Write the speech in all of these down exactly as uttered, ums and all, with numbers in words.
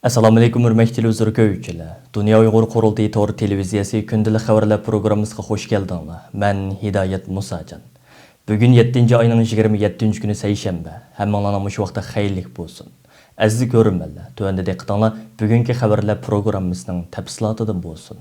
ئەسسالامۇئەلەيكۇم، ھۆرمەتلىك تېلېۋىزور كۆرگۈچىلەر. دۇنيا ئۇيغۇر قۇرۇلتىيى تور تېلېۋىزىيەسى كۈندىلىك خەۋەرلەر پروگراممىسىغا خۇش كەلدىڭلار. مەن ھىدايەت مۇساجان. بۈگۈن يەتتىنچى ئاينىڭ يىگىرمە يەتتىنچى كۈنى سەيشەنبە. ھەممىڭلارنىڭ مۇشۇ ۋاقتى خەيرلىك بولسۇن. ئەزىز كۆرۈرمەنلەر، تۆۋەندە دىققىتىڭلار بۈگۈنكى خەۋەرلەر پروگراممىسىنىڭ تەپسىلاتىدا بولسۇن.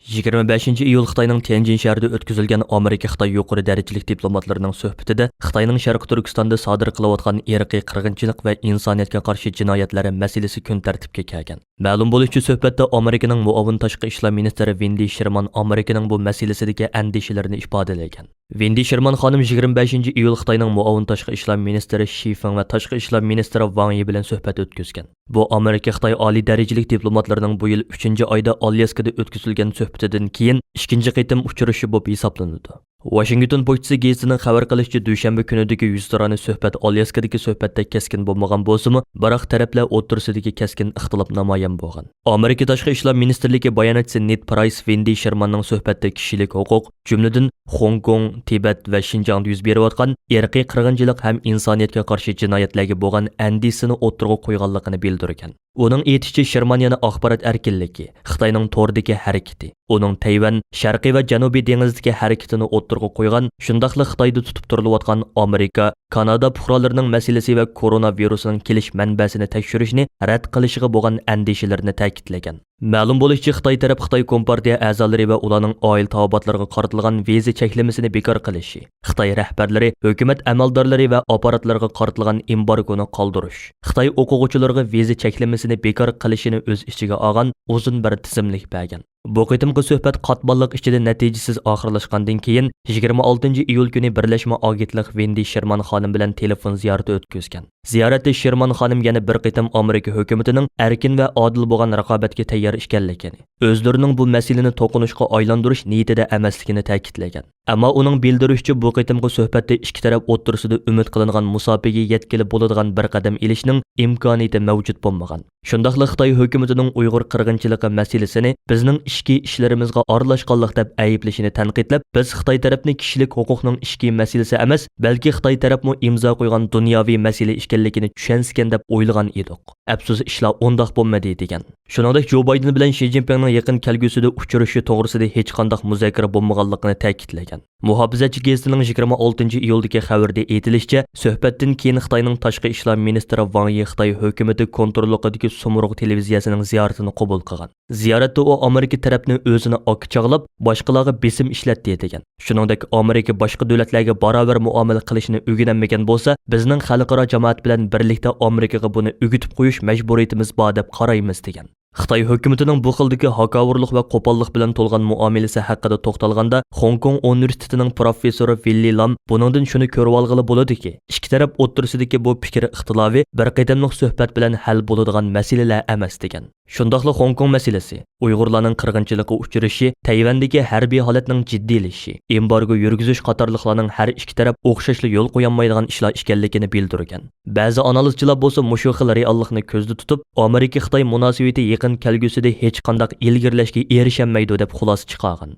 يىگىرمە بەشىنچى ئىيۇل خىتاينىڭ تيەنجىن شەھىرىدە ئۆتكۈزۈلگەن ئامېرىكا-خىتاي يۇقىرى دەرىجىلىك دىپلوماتلىرىنىڭ سۆھبىتىدە خىتاينىڭ شەرقىي تۈركىستاندا سادىر قىلىۋاتقان ئىرقىي قىرغىنچىلىق ۋە ئىنسانىيەتكە قارشى جىنايەتلەر مەسىلىسى كۈن تەرتىپكە كەلگەن. مەلۇم بولۇشىچە، سۆھبەتتە ئامېرىكىنىڭ مۇئاۋىن تاشقى ئىشلار مىنىستىرى ۋېندى شېرمان ئامېرىكىنىڭ بۇ مەسىلىسىدىكى ئەندىشىلىرىنى ئىپادىلىگەن. ۋېندى شېرمان خانىم يىگىرمە بەشىنچى ئىيۇل خىتاينىڭ مۇئاۋىن تاشقى ئىشلار مىنىستىرى شى فېڭ ۋە تاشقى ئىشلار مىنىستىرى ۋاڭ يى بىلەن سۆھبەت ئۆتكۈزگەن. بۇ ئامېرىكا-خىتاي ئالىي دەرىجىلىك دىپلوماتلىرىنىڭ بۇ يىل ئۈچىنچى ئايدا ئالياسكىدا ئۆتكۈزۈلگەن سۆھبىتىدىن كېيىن ئىككىنچى قېتىم ئۇچرىشىشى بولۇپ ھېسابلىنىدۇ. ۋاشىنگتون پوچتىسى گېزىتىنىڭ خەۋەر قىلىشىچە، دۈشەنبە كۈنىدىكى يۈزتۇرانە سۆھبەت ئالياسكىدىكى سۆھبەتتەك كەسكىن بولمىغان بولسىمۇ، بىراق تەرەپلەر ئوتتۇرىسىدىكى كەسكىن ئىختىلاپ نامايان بولغان. ئامېرىكا تاشقى ئىشلار مىنىستىرلىكى باياناتچىسى نېد پرايس ۋېندى شېرماننىڭ سۆھبەتتە كىشىلىك ھوقۇق، جۈملىدىن، خوڭكوڭ، تىبەت ۋە شىنجاڭدا يۈز بېرىۋاتقان ئىرقىي قىرغىنچىلىق ھەم ئىنسانىيەتكە قارشى جىنايەتلەرگە بولغان ئەندىشىسىنى ئوتتۇرىغا قويغانلىقىنى بىلدۈرگەن. ئۇنىڭ ئېيتىشىچە، شېرمان يەنە ئاخبارات ئەركىنلىكى، خىتاينىڭ توردىكى ھەرىكىتى، ئۇنىڭ تەيۋەن، شەرقىي ۋە جەنۇبىي دېڭىزدىكى ھەرىكىتىنى ئوتتۇرىغا قويغان، شۇنداقلا خىتايدا تۇتۇپ تۇرۇلۇۋاتقان ئامېرىكا، كانادا پۇقرالىرىنىڭ مەسىلىسى ۋە كورونا ۋىرۇسىنىڭ كېلىش مەنبەسىنى تەكشۈرۈشنى رەت قىلىشىغا بولغان ئەندىشىلىرىنى تەكىتلىگەن. مەلۇم بولۇشىچە، خىتاي تەرەپ خىتاي كومپارتىيە ئەزالىرى ۋە ئۇلارنىڭ ئائىلە تاۋابىئاتلىرىغا قارىتىلغان ۋىزا چەكلىمىسىنى بىكار قىلىشى، خىتاي رەھبەرلىرى، ھۆكۈمەت ئەمەلدارلىرى ۋە ئاپپاراتلىرىغا قارىتىلغان ئېمبارگونى قالدۇرۇش، خىتاي ئوقۇغۇچىلىرىغا ۋىزا چەكلىمىسىنى بىكار قىلىشىنى ئۆز ئىچىگە ئالغان ئۇزۇن بىر تىزىملىك بەرگەن. بۇ قېتىمقى سۆھبەت قاتماللىق ئىچىدە نەتىجىسىز ئاخىرلاشقاندىن كېيىن، يىگىرمە ئالتىنچى ئىيۇل كۈنى بىرلەشمە ئاگېنتلىق ۋېندى شېرمان خانىم بىلەن تېلېفون زىيارىتى ئۆتكۈزگەن. زىيارەتتە شېرمان خانىم يەنە بىر قېتىم ئامېرىكا ھۆكۈمىتىنىڭ ئەركىن ۋە ئادىل بولغان رىقابەتكە تەييار ئىكەنلىكىنى، ئۆزلىرىنىڭ بۇ مەسىلىنى توقۇنۇشقا ئايلاندۇرۇش نىيىتىدە ئەمەسلىكىنى تەكىتلىگەن. ئەمما ئۇنىڭ بىلدۈرۈشىچە، بۇ قېتىمقى سۆھبەتتە ئىككى تەرەپ ئوتتۇرىسىدا ئۈمىد قىلىنغان مۇساپىگە يەتكىلى بولىدىغان بىر قەدەم ئېلىشنىڭ ئىمكانىيىتى مەۋجۇت بولمىغان. شۇنداقلا خىتاي ھۆكۈمىتىنىڭ ئۇيغۇر قىرغىنچىلىقى مەسىلىسىنى بىزنىڭ ئىچكى ئىشلىرىمىزغا ئارىلاشقانلىق دەپ ئەيىبلىشىنى تەنقىدلەپ، بىز خىتاي تەرەپنى كىشىلىك ھوقۇقنىڭ ئىچكى مەسىلىسى ئەمەس، بەلكى خىتاي تەرەپمۇ ئىمزا قويغان دۇنياۋى مەسىلە ئىكەنلىكىنى چۈشەنسىكەن دەپ ئويلىغان ئىدۇق. ئەپسۇس، ئىشلار ئۇنداق بولمىدى، دېگەن. شۇنىڭدەك، جو بايدېن بىلەن شى جىنپىڭنىڭ يېقىن كەلگۈسىدە ئۇچرىشىشى توغرىسىدا ھېچقانداق مۇزاكىرە بولمىغانلىقىنى تەكىتلىگەن. مۇھاپىزەتچى گېزىتىنىڭ يىگىرمە ئالتىنچى ئىيۇلدىكى خەۋىرىدە ئېيتىلىشىچە، سۆھبەتتىن كېيىن خىتاينىڭ تاشقى ئىشلار مىنىستىرى ۋاڭ يى خىتاي ھۆكۈمىتى كونتروللۇقىدىكى سۇمرۇغ تېلېۋىزىيەسىنىڭ زىيارىتىنى قوبۇل قىلغان. زىيارەتتە ئۇ ئامېرىكا تەرەپنى ئۆزىنى ئاكا چاغلاپ، باشقىلارغا بېسىم ئىشلەتتى، دېگەن. شۇنىڭدەك، ئامېرىكا باشقا دۆلەتلەرگە باراۋەر مۇئامىلە قىلىشنى ئۆگىنەلمىگەن بولسا، بىزنىڭ خەلقئارا جامائەت بىلەن بىرلىكتە ئامېرىكىغا بۇنى ئۆگىتىپ قويۇش مەجبۇرىيىتىمىز بار دەپ قارايمىز، دېگەن. خىتاي ھۆكۈمىتىنىڭ بۇ خىلدىكى ھاكاۋۇرلۇق ۋە قوپاللىق بىلەن تولغان مۇئامىلىسى ھەققىدە توختالغاندا، خوڭكوڭ ئۇنىۋېرسىتېتىنىڭ پروفېسسورى ۋىللى لام بۇنىڭدىن شۇنى كۆرۈۋالغىلى بولىدۇكى، ئىككى تەرەپ ئوتتۇرىسىدىكى بۇ پىكىر ئىختىلاپى بىر قېتىملىق سۆھبەت بىلەن ھەل بولىدىغان مەسىلىلەر ئەمەس، دېگەن. شۇنداقلا خوڭكوڭ مەسىلىسى، ئۇيغۇرلارنىڭ قىرغىنچىلىققا ئۇچرىشى، تەيۋەندىكى ھەربىي ھالەتنىڭ جىددىيلىشىشى، ئېمبارگو يۈرگۈزۈش قاتارلىقلارنىڭ ھەر ئىككى تەرەپ ئوخشاشلا يول قويالمايدىغان ئىشلار ئىكەنلىكىنى بىلدۈرگەن. بەزى ئانالىزچىلار بولسا مۇشۇ خىل رېئاللىقنى كۆزدە تۇتۇپ، ئامېرىكا-خىتاي مۇناسىۋىتى يېقىن كەلگۈسىدە ھېچقانداق ئىلگىرىلەشكە ئېرىشەلمەيدۇ، دەپ خۇلاسە چىقارغان.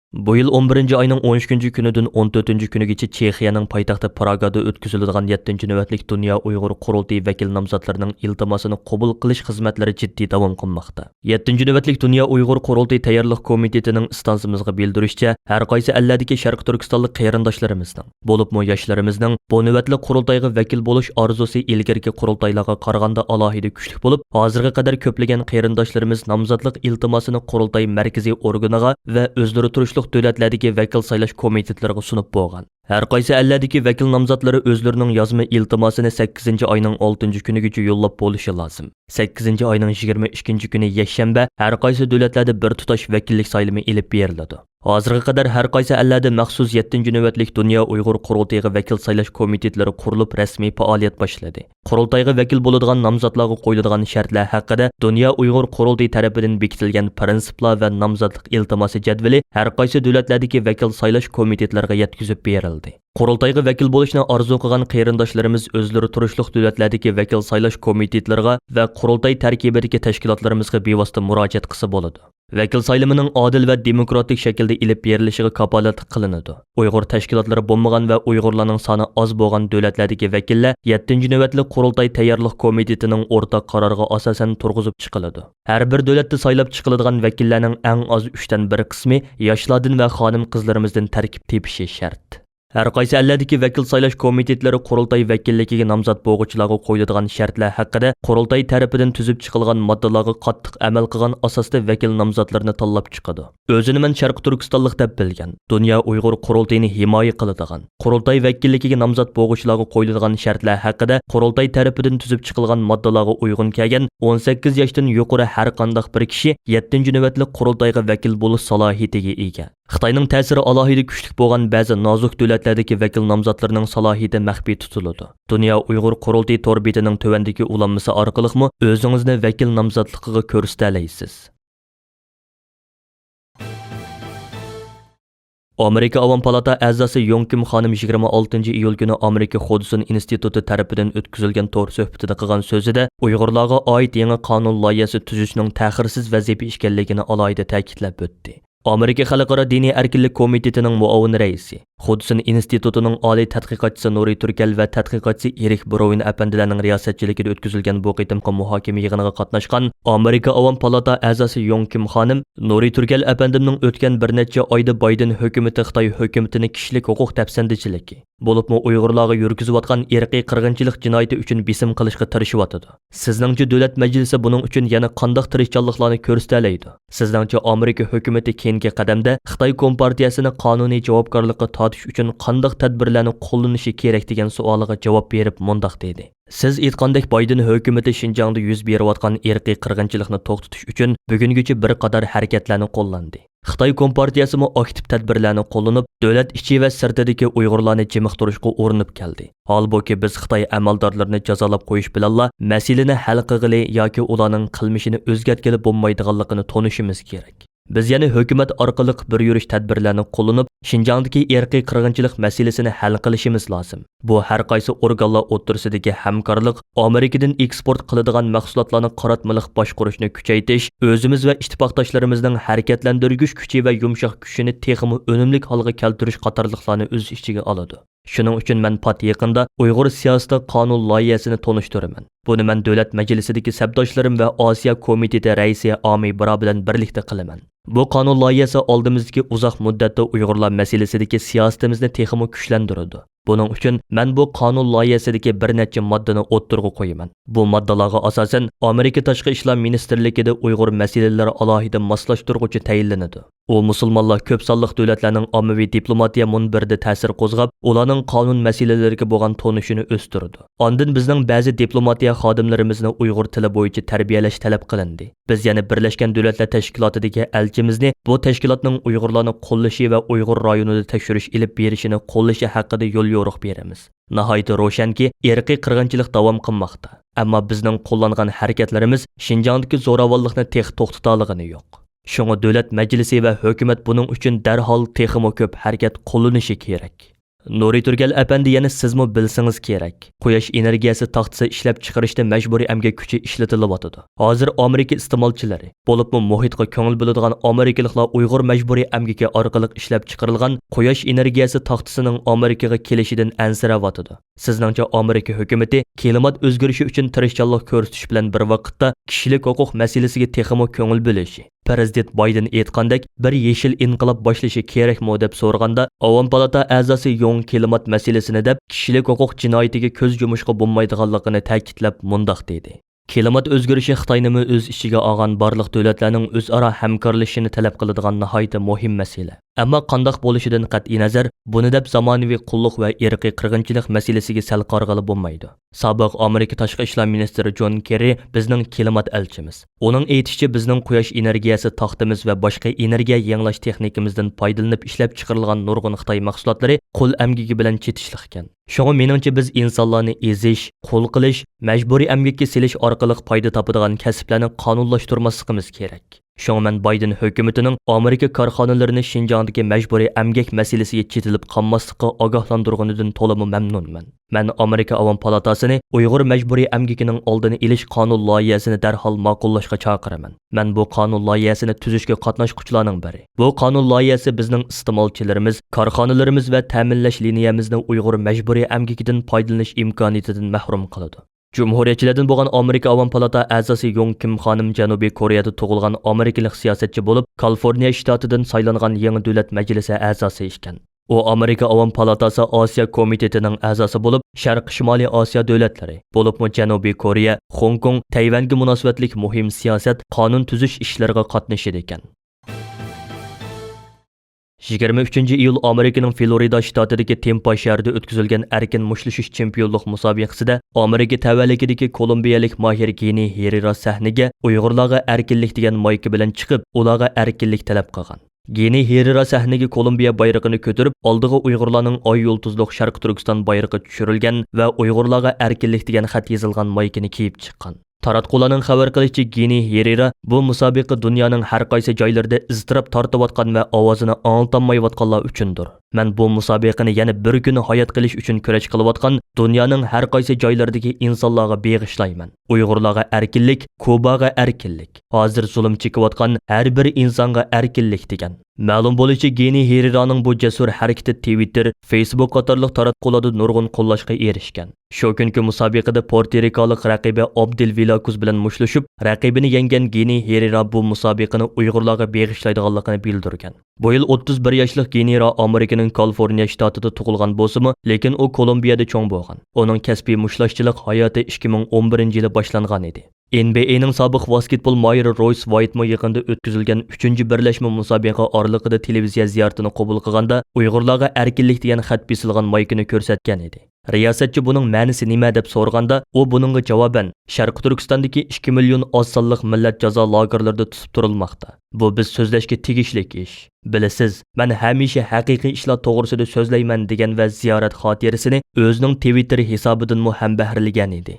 بۇ يىل ئون بىرىنچى ئاينىڭ ئون ئۈچىنچى كۈنىدىن ئون تۆتىنچى كۈنىگىچە چېخىيەنىڭ پايتەختى پراگادا ئۆتكۈزۈلىدىغان يەتتىنچى نۆۋەتلىك دۇنيا ئۇيغۇر قۇرۇلتىيى ۋەكىل نامزاتلىرىنىڭ ئىلتىماسىنى قوبۇل قىلىش خىزمەتلىرى جىددىي داۋام قىلماقتا. يەتتىنچى نۆۋەتلىك دۇنيا ئۇيغۇر قۇرۇلتىيى تەييارلىق كومىتېتىنىڭ ئىستانسىمىزغا بىلدۈرۈشىچە، ھەر قايسى ئەللەردىكى شەرقىي تۈركىستانلىق قېرىنداشلىرىمىزنىڭ، بولۇپمۇ ياشلىرىمىزنىڭ بۇ نۆۋەتلىك قۇرۇلتايغا ۋەكىل بولۇش ئارزۇسى ئىلگىرىكى قۇرۇلتايلارغا قارىغاندا ئالاھىدە كۈچلۈك بولۇپ، ھازىرغا قەدەر كۆپلىگەن قېرىنداشلىرىمىز نامزاتلىق ئىلتىماسىنى قۇرۇلتاي مەركىزىي ئورگىنىغا ۋە ئۆزلىرى تۇرۇشلۇق دۆلەتلەردىكى ۋەكىل سايلاش كومىتېتلىرىغا سۇنۇپ بولغان. ھەر قايسى ئەللەردىكى ۋەكىل نامزاتلىرى ئۆزلىرىنىڭ يازما ئىلتىماسىنى سەككىزىنچى ئاينىڭ ئالتىنچى كۈنىگىچە يوللاپ بولۇشى لازىم. سەككىزىنچى ئاينىڭ يىگىرمە ئىككىنچى كۈنى يەكشەنبە ھەر قايسى دۆلەتلەردە بىر تۇتاش ۋەكىللىك سايلىمى ئېلىپ بېرىلىدۇ. ھازىرغا قەدەر ھەر قايسى ئەللەردە مەخسۇس يەتتىنچى نۆۋەتلىك دۇنيا ئۇيغۇر قۇرۇلتىيىغا ۋەكىل سايلاش كومىتېتلىرى قۇرۇلۇپ، رەسمىي پائالىيەت باشلىدى. قۇرۇلتايغا ۋەكىل بولىدىغان نامزاتلارغا قويۇلىدىغان شەرتلەر ھەققىدە دۇنيا ئۇيغۇر قۇرۇلتىيى تەرىپىدىن بېكىتىلگەن پىرىنسىپلار ۋە نامزاتلىق ئىلتىماسى جەدۋىلى ھەر قايسى دۆلەتلەردىكى ۋەكىل سايلاش كومىتېتلىرىغا يەتكۈزۈپ بېرىلدى. قۇرۇلتايغا ۋەكىل بولۇشنى ئارزۇ قىلغان قېرىنداشلىرىمىز ئۆزلىرى تۇرۇشلۇق دۆلەتلەردىكى ۋەكىل سايلاش كومىتېتلىرىغا ۋە قۇرۇلتاي تەركىبىدىكى تەشكىلاتلىرىمىزغا بىۋاسىتە مۇراجىئەت قىلسا بولىدۇ. ۋەكىل سايلىمىنىڭ ئادىل ۋە دېموكراتىك شەكىلدە ئېلىپ بېرىلىشىغا كاپالەتلىك قىلىنىدۇ. ئۇيغۇر تەشكىلاتلىرى بولمىغان ۋە ئۇيغۇرلارنىڭ سانى ئاز بولغان دۆلەتلەردىكى ۋەكىللەر يەتتىنچى نۆۋەتلىك قۇرۇلتاي تەييارلىق كومىتېتىنىڭ ئورتاق قارارىغا ئاساسەن تۇرغۇزۇپ چىقىلىدۇ. ھەر بىر دۆلەتتە سايلاپ چىقىلىدىغان ۋەكىللەرنىڭ ئەڭ ئاز ئۈچتىن بىر قىسمى ياشلاردىن ۋە خانىم-قىزلىرىمىزدىن تەركىب تېپىشى شەرت. ھەر قايسى ئەللەردىكى ۋەكىل سايلاش كومىتېتلىرى قۇرۇلتاي ۋەكىللىكىگە نامزات بولغۇچىلارغا قويۇلىدىغان شەرتلەر ھەققىدە قۇرۇلتاي تەرىپىدىن تۈزۈپ چىقىلغان ماددىلارغا قاتتىق ئەمەل قىلغان ئاساستا ۋەكىل نامزاتلىرىنى تاللاپ چىقىدۇ. ئۆزىنى مەن شەرقىي تۈركىستانلىق دەپ بىلگەن، دۇنيا ئۇيغۇر قۇرۇلتىيىنى ھىمايە قىلىدىغان، قۇرۇلتاي ۋەكىللىكىگە نامزات بولغۇچىلارغا قويۇلىدىغان شەرتلەر ھەققىدە قۇرۇلتاي تەرىپىدىن تۈزۈپ چىقىلغان ماددىلارغا ئۇيغۇن كەلگەن ئون سەككىز ياشتىن يۇقىرى ھەر قانداق بىر كىشى يەتتىنچى نۆۋەتلىك قۇرۇلتايغا ۋەكىل بولۇش سالاھىيىتىگە ئىگە. خىتاينىڭ تەسىرى ئالاھىدە كۈچلۈك بولغان بەزى نازۇك دۆلەتلەردىكى ۋەكىل نامزاتلىرىنىڭ سالاھىيىتى مەخپىي تۇتۇلىدۇ. دۇنيا ئۇيغۇر قۇرۇلتىيى تور بېتىنىڭ تۆۋەندىكى ئۇلانمىسى ئارقىلىقمۇ ئۆزىڭىزنى ۋەكىل نامزاتلىقىغا كۆرسىتەلەيسىز. ئامېرىكا ئاۋام پالاتا ئەزاسى يوڭ كىم خانىم يىگىرمە ئالتىنچى ئىيۇل كۈنى ئامېرىكا خۇدسون ئىنستىتۇتى تەرىپىدىن ئۆتكۈزۈلگەن تور سۆھبىتىدە قىلغان سۆزىدە ئۇيغۇرلارغا ئائىت يېڭى قانۇن لايىھەسى تۈزۈشنىڭ تەخىرسىز ۋەزىپە ئىكەنلىكىنى ئالاھىدە تەكىتلەپ ئۆتتى. ئامېرىكا خەلقئارا دىنىي ئەركىنلىك كومىتېتىنىڭ مۇئاۋىن رەئىسى، خۇدسون ئىنستىتۇتىنىڭ ئالىي تەتقىقاتچىسى نۇرى تۈركەل ۋە تەتقىقاتچىسى ئېرىك بروۋېن ئەپەندىلەرنىڭ رىياسەتچىلىكىدە ئۆتكۈزۈلگەن بۇ قېتىمقى مۇھاكىمە يىغىنىغا قاتناشقان ئامېرىكا ئاۋام پالاتا ئەزاسى يوڭ كىم خانىم نۇرى تۈركەل ئەپەندىمنىڭ ئۆتكەن بىر نەچچە ئايدا بايدېن ھۆكۈمىتى خىتاي ھۆكۈمىتىنى كىشىلىك ھوقۇق دەپسەندىچىلىكى، بولۇپمۇ ئۇيغۇرلارغا يۈرگۈزۈۋاتقان ئىرقىي قىرغىنچىلىق جىنايىتى ئۈچۈن بېسىم قىلىشقا تىرىشىۋاتىدۇ. سىزنىڭچە دۆلەت مەجلىسى بۇنىڭ ئۈچۈن يەنە قانداق تىرىشچانلىقلارنى كۆرسىتەلەيدۇ؟ سىزنىڭچە ئامېرىكا ھۆكۈمىتى كېيىنكى قەدەمدە خىتاي كومپارتىيەسىنى قانۇنىي جاۋابكارلىققا تارتىش ئۈچۈن قانداق تەدبىرلەرنى قوللىنىشى كېرەك دېگەن سوئالىغا جاۋاب بېرىپ مۇنداق دېدى. سىز ئېيتقاندەك، بايدېن ھۆكۈمىتى شىنجاڭدا يۈز بېرىۋاتقان ئىرقىي قىرغىنچىلىقنى توختىتىش ئۈچۈن بۈگۈنگىچە بىر قاتار ھەرىكەتلەرنى قوللاندى. خىتاي كومپارتىيەسىمۇ ئاكتىپ تەدبىرلەرنى قوللىنىپ، دۆلەت ئىچى ۋە سىرتىدىكى ئۇيغۇرلارنى جىمىقتۇرۇشقا ئۇرۇنۇپ كەلدى. ھالبۇكى، بىز خىتاي ئەمەلدارلىرىنى جازالاپ قويۇش بىلەنلا مەسىلىنى ھەل قىلغىلى ياكى ئۇلارنىڭ قىلمىشىنى ئۆزگەرتكىلى بولمايدىغانلىقىنى تونۇشىمىز كېرەك. بىز يەنە ھۆكۈمەت ئارقىلىق بىر يۈرۈش تەدبىرلەرنى قوللىنىپ، شىنجاڭدىكى ئىرقىي قىرغىنچىلىق مەسىلىسىنى ھەل قىلىشىمىز لازىم. بۇ ھەر قايسى ئورگانلار ئوتتۇرىسىدىكى ھەمكارلىق، ئامېرىكىدىن ئېكسپورت قىلىدىغان مەھسۇلاتلارنى قاراتمىلىق باشقۇرۇشنى كۈچەيتىش، ئۆزىمىز ۋە ئىتتىپاقداشلىرىمىزنىڭ ھەرىكەتلەندۈرگۈچ كۈچى ۋە يۇمشاق كۈچىنى تېخىمۇ ئۈنۈملۈك ھالغا كەلتۈرۈش قاتارلىقلارنى ئۆز ئىچىگە ئالىدۇ. شۇنىڭ ئۈچۈن مەن پات يېقىندا ئۇيغۇر سىياسىتى قانۇن لايىھەسىنى تونۇشتۇرىمەن. بۇنى مەن دۆلەت مەجلىسىدىكى سەپداشلىرىم ۋە ئاسىيا كومىتېتى رەئىسى ئامى برا بىلەن بىرلىكتە قىلىمەن. بۇ قانۇن لايىھەسى ئالدىمىزدىكى ئۇزاق مۇددەتتە ئۇيغۇرلار مەسىلىسىدىكى سىياسىتىمىزنى تېخىمۇ كۈچلەندۈرىدۇ. بۇنىڭ ئۈچۈن مەن بۇ قانۇن لايىھەسىدىكى بىر نەچچە ماددىنى ئوتتۇرىغا قويىمەن. بۇ ماددىلارغا ئاساسەن، ئامېرىكا تاشقى ئىشلار مىنىستىرلىكىدە ئۇيغۇر مەسىلىلىرى ئالاھىدە ماسلاشتۇرغۇچى تەيىنلىنىدۇ. ئۇ مۇسۇلمانلار كۆپ سانلىق دۆلەتلەرنىڭ ئاممىۋى دىپلوماتىيە مۇنبىرىدە تەسىر قوزغاپ، ئۇلارنىڭ قانۇن مەسىلىلىرىگە بولغان تونۇشىنى ئۆستۈرىدۇ. ئاندىن بىزنىڭ بەزى دىپلوماتىيە خادىملىرىمىزنى ئۇيغۇر تىلى بويىچە تەربىيەلەش تەلەپ قىلىندى. بىز يەنە بىرلەشكەن دۆلەتلەر تەشكىلاتىدىكى ئەلچىمىزنى بۇ تەشكىلاتنىڭ ئۇيغۇرلارنى قوللىشى ۋە ئۇيغۇر رايونىدا تەكشۈرۈش ئېلىپ بېرىشىنى قوللىشى ھەققىدە يوليورۇق بېرىمىز. ناھايىتى روشەنكى، ئىرقىي قىرغىنچىلىق داۋام قىلماقتا. ئەمما بىزنىڭ قوللانغان ھەرىكەتلىرىمىز شىنجاڭدىكى زوراۋانلىقنى تېخى توختىتالىغىنى يوق. شۇڭا دۆلەت مەجلىسى ۋە ھۆكۈمەت بۇنىڭ ئۈچۈن دەرھال تېخىمۇ كۆپ ھەرىكەت قوللىنىشى كېرەك. نۇرى تۈرگەل ئەپەندى يەنە سىزمۇ بىلسىڭىز كېرەك، قۇياش ئېنېرگىيەسى تاختىسى ئىشلەپچىقىرىشتا مەجبۇرىي ئەمگەك كۈچى ئىشلىتىلىۋاتىدۇ. ھازىر ئامېرىكا ئىستېمالچىلىرى، بولۇپمۇ مۇھىتقا كۆڭۈل بۆلىدىغان ئامېرىكىلىقلار ئۇيغۇر مەجبۇرىي ئەمگىكى ئارقىلىق ئىشلەپچىقىرىلغان قۇياش ئېنېرگىيەسى تاختىسىنىڭ ئامېرىكىغا كېلىشىدىن ئەنسىرەۋاتىدۇ. سىزنىڭچە ئامېرىكا ھۆكۈمىتى كىلىمات ئۆزگىرىشى ئۈچۈن تىرىشچانلىق كۆرسىتىش بىلەن بىر ۋاقىتتا كىشىلىك ھوقۇق مەسىلىسىگە تېخىمۇ كۆڭۈل بۆلۈشى، پىرېزىدېنت بايدېن ئېيتقاندەك بىر يېشىل ئىنقىلاب باشلىشى كېرەكمۇ دەپ سورىغاندا، ئاۋام پالاتا ئەزاسى يوڭ كىلىمات مەسىلىسىنى دەپ كىشىلىك ھوقۇق جىنايىتىگە كۆز يۇمۇشقا بولمايدىغانلىقىنى تەكىتلەپ مۇنداق دېدى. كىلىمات ئۆزگىرىشى خىتاينىمۇ ئۆز ئىچىگە ئالغان بارلىق دۆلەتلەرنىڭ ئۆزئارا ھەمكارلىشىشىنى تەلەپ قىلىدىغان ناھايىتى مۇھىم مەسىلە. ئەمما قانداق بولۇشىدىن قەتئىينەزەر، بۇنى دەپ زامانىۋى قۇللۇق ۋە ئىرقىي قىرغىنچىلىق مەسىلىسىگە سەل قارىغىلى بولمايدۇ. سابىق ئامېرىكا تاشقى ئىشلار مىنىستىرى جون كېررى بىزنىڭ كىلىمات ئەلچىمىز. ئۇنىڭ ئېيتىشىچە، بىزنىڭ قۇياش ئېنېرگىيەسى تاختىمىز ۋە باشقا ئېنېرگىيە يېڭىلاش تېخنىكىمىزدىن پايدىلىنىپ ئىشلەپچىقىرىلغان نۇرغۇن خىتاي مەھسۇلاتلىرى قۇل ئەمگىكى بىلەن چېتىشلىقكەن. شۇڭا مېنىڭچە بىز ئىنسانلارنى ئېزىش، قۇل قىلىش، مەجبۇرىي ئەمگەككە سېلىش ئارقىلىق پايدا تاپىدىغان كەسىپلەرنى قانۇنلاشتۇرماسلىقىمىز كېرەك. شۇڭا مەن بايدېن ھۆكۈمىتىنىڭ ئامېرىكا كارخانىلىرىنى شىنجاڭدىكى مەجبۇرىي ئەمگەك مەسىلىسىگە چېتىلىپ قالماسلىققا ئاگاھلاندۇرغىنىدىن تولىمۇ مەمنۇنمەن. مەن ئامېرىكا ئاۋام پالاتاسىنى ئۇيغۇر مەجبۇرىي ئەمگىكىنىڭ ئالدىنى ئېلىش قانۇن لايىھەسىنى دەرھال ماقۇللاشقا چاقىرىمەن. مەن بۇ قانۇن لايىھەسىنى تۈزۈشكە قاتناشقۇچىلارنىڭ بىرى. بۇ قانۇن لايىھەسى بىزنىڭ ئىستېمالچىلىرىمىز، كارخانىلىرىمىز ۋە تەمىنلەش لىنىيەمىزنى ئۇيغۇر مەجبۇرىي ئەمگىكىدىن پايدىلىنىش ئىمكانىيىتىدىن مەھرۇم قىلىدۇ. جۇمھۇرىيەتچىلەردىن بولغان ئامېرىكا ئاۋام پالاتا ئەزاسى يوڭ كىم خانىم جەنۇبىي كورېيەدە تۇغۇلغان ئامېرىكىلىق سىياسەتچى بولۇپ، كالىفورنىيە شتاتىدىن سايلانغان يېڭى دۆلەت مەجلىسى ئەزاسى ئىكەن. ئۇ ئامېرىكا ئاۋام پالاتاسى ئاسىيا كومىتېتىنىڭ ئەزاسى بولۇپ، شەرقىي شىمالىي ئاسىيا دۆلەتلىرى، بولۇپمۇ جەنۇبىي كورېيە، خوڭكوڭ، تەيۋەنگە مۇناسىۋەتلىك مۇھىم سىياسەت، قانۇن تۈزۈش ئىشلىرىغا قاتنىشىدىكەن. يىگىرمە ئۈچىنچى ئىيۇل ئامېرىكىنىڭ فلورىدا شتاتىدىكى تېمپا شەھىرىدە ئۆتكۈزۈلگەن ئەركىن مۇشتلىشىش چېمپىيونلۇق مۇسابىقىسىدە ئامېرىكا تەۋەلىكىدىكى كولومبىيەلىك ماھىر گېنى ھېرېرا سەھنىگە ئۇيغۇرلارغا ئەركىنلىك دېگەن مايكا بىلەن چىقىپ، ئۇلارغا ئەركىنلىك تەلەپ قىلغان. گېنى ھېرېرا سەھنىگە كولومبىيە بايرىقىنى كۆتۈرۈپ، ئالدىغا ئۇيغۇرلارنىڭ ئاي يۇلتۇزلۇق شەرقىي تۈركىستان بايرىقى چۈشۈرۈلگەن ۋە ئۇيغۇرلارغا ئەركىنلىك دېگەن خەت يېزىلغان مايكىنى كىيىپ چىققان. تاراتقۇلارنىڭ خەۋەر قىلىشىچە، گېنى ھېرېرا بۇ مۇسابىقە دۇنيانىڭ ھەر قايسى جايلىرىدا ئىزتىراپ تارتىۋاتقان ۋە ئاۋازىنى ئاڭلىتالمايۋاتقانلار ئۈچۈندۇر. مەن بۇ مۇسابىقىنى يەنە بىر كۈن ھايات قېلىش ئۈچۈن كۈرەش قىلىۋاتقان دۇنيانىڭ ھەر قايسى جايلىرىدىكى ئىنسانلارغا بېغىشلايمەن. ئۇيغۇرلارغا ئەركىنلىك، كۇباغا ئەركىنلىك. ھازىر زۇلۇم چېكىۋاتقان ھەر بىر ئىنسانغا ئەركىنلىك دېگەن. مەلۇم بولۇشىچە، گېنى ھېرېرانىڭ بۇ جەسۇر ھەرىكىتى تىۋىتتېر، فېيسبۇك قاتارلىق تاراتقۇلاردا نۇرغۇن قوللاشقا ئېرىشكەن. شۇ كۈنكى مۇسابىقىدە پورتورىكالىق رەقىبى ئابدېل ۋىلاكۇز بىلەن مۇشتلىشىپ، رەقىبىنى يەڭگەن گېنى ھېرېرا بۇ مۇسابىقىنى ئۇيغۇرلارغا بېغىشلايدىغانلىقىنى بىلدۈرگەن. بۇ يىل ئوتتۇز بىر ياشلىق گېنېرا ئامېرىكىنىڭ كالىفورنىيە شتاتىدا تۇغۇلغان بولسىمۇ، لېكىن ئۇ كولومبىيەدە چوڭ بولغان. ئۇنىڭ كەسپىي مۇشتلاشچىلىق ھاياتى ئىككى مىڭ ئون بىرىنچى يىلى باشلانغان ئىدى. ئېن بى ئېينىڭ سابىق ۋاسكېتبول ماھىرى رويس ۋايتمۇ يېقىندا ئۆتكۈزۈلگەن ئۈچىنچى بىرلەشمە مۇسابىقە ئارىلىقىدا تېلېۋىزىيە زىيارىتىنى قوبۇل قىلغاندا، ئۇيغۇرلارغا ئەركىنلىك دېگەن خەت بېسىلغان مايكىنى كۆرسەتكەن ئىدى. رىياسەتچى بۇنىڭ مەنىسى نېمە دەپ سورىغاندا، ئۇ بۇنىڭغا جاۋابەن، شەرقىي تۈركىستاندىكى ئىككى مىليون ئاز سانلىق مىللەت جازا لاگېرلىرىدا تۇتۇپ تۇرۇلماقتا. بۇ بىز سۆزلەشكە تېگىشلىك ئىش. بىلىسىز، مەن ھەمىشە ھەقىقىي ئىشلار توغرىسىدا سۆزلەيمەن، دېگەن ۋە زىيارەت خاتىرىسىنى ئۆزىنىڭ تىۋىتتېر ھېسابىدىنمۇ ھەمبەھىرلىگەن ئىدى.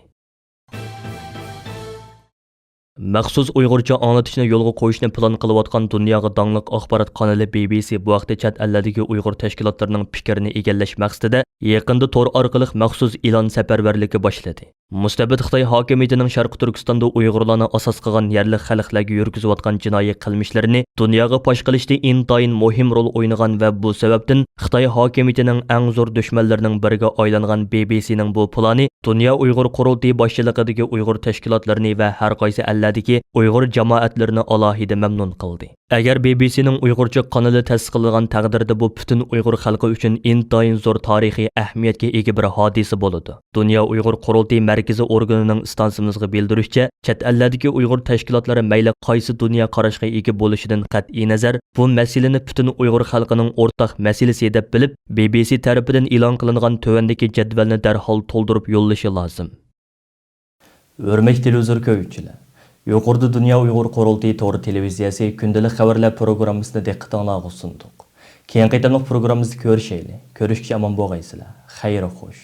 مەخسۇس ئۇيغۇرچە ئاڭلىتىشنى يولغا قويۇشنى پىلان قىلىۋاتقان دۇنياغا داڭلىق ئاخبارات قانىلى بى بى سى بۇ ھەقتە چەت ئەللەردىكى ئۇيغۇر تەشكىلاتلىرىنىڭ پىكرىنى ئىگىلەش مەقسىتىدە يېقىندا تور ئارقىلىق مەخسۇس ئېلان سەپەرۋەرلىكى باشلىدى. مۇستەبىت خىتاي ھاكىمىيىتىنىڭ شەرقىي تۈركىستاندا ئۇيغۇرلارنى ئاساس قىلغان يەرلىك خەلقلەرگە يۈرگۈزۈۋاتقان جىنايى قىلمىشلىرىنى دۇنياغا پاش قىلىشتا ئىنتايىن مۇھىم رول ئوينىغان ۋە بۇ سەۋەبتىن خىتاي ھاكىمىيىتىنىڭ ئەڭ زور دۈشمەنلىرىنىڭ بىرىگە ئايلانغان بى بى سىنىڭ بۇ پىلانى دۇنيا ئۇيغۇر قۇرۇلتىيى باشچىلىقىدىكى ئۇيغۇر تەشكىلاتلىرىنى ۋە ھەر قايسى ئەللەردىكى ئۇيغۇر جامائەتلىرىنى ئالاھىدە مەمنۇن قىلدى. ئەگەر بى بى سىنىڭ ئۇيغۇرچە قانىلى تەسىس قىلىنغان تەقدىردە، بۇ پۈتۈن ئۇيغۇر خەلقى ئۈچۈن ئىنتايىن زور تارىخىي ئەھمىيەتكە ئىگە بىر ھادىسە بولىدۇ. دۇنيا ئۇيغۇر قۇرۇلتىيى مەركىزىي ئورگىنىنىڭ ئىستانسىمىزغا بىلدۈرۈشىچە، چەت ئەللەردىكى ئۇيغۇر تەشكىلاتلىرى مەيلى قايسى دۇنيا قاراشقا ئىگە بولۇشىدىن قەتئىينەزەر، بۇ مەسىلىنى پۈتۈن ئۇيغۇر خەلقىنىڭ ئورتاق مەسىلىسى دەپ بىلىپ، بى بى سى تەرىپىدىن ئېلان قىلىنغان تۆۋەندىكى جەدۋەلنى دەرھال تولدۇرۇپ يوللىشى لازىم. ھۆرمەتلىك تېلېۋىزور كۆرگۈچىلەر! يۇقىرىدا دۇنيا ئۇيغۇر قۇرۇلتىيى تور تېلېۋىزىيەسى كۈندىلىك خەۋەرلەر پروگراممىسىنى دىققىتىڭلارغا سۇندۇق. كېيىنكى قېتىملىق پروگراممىمىزدا كۆرۈشەيلى. كۆرۈشكىچە ئامان بولغايسىلەر. خەير خوش.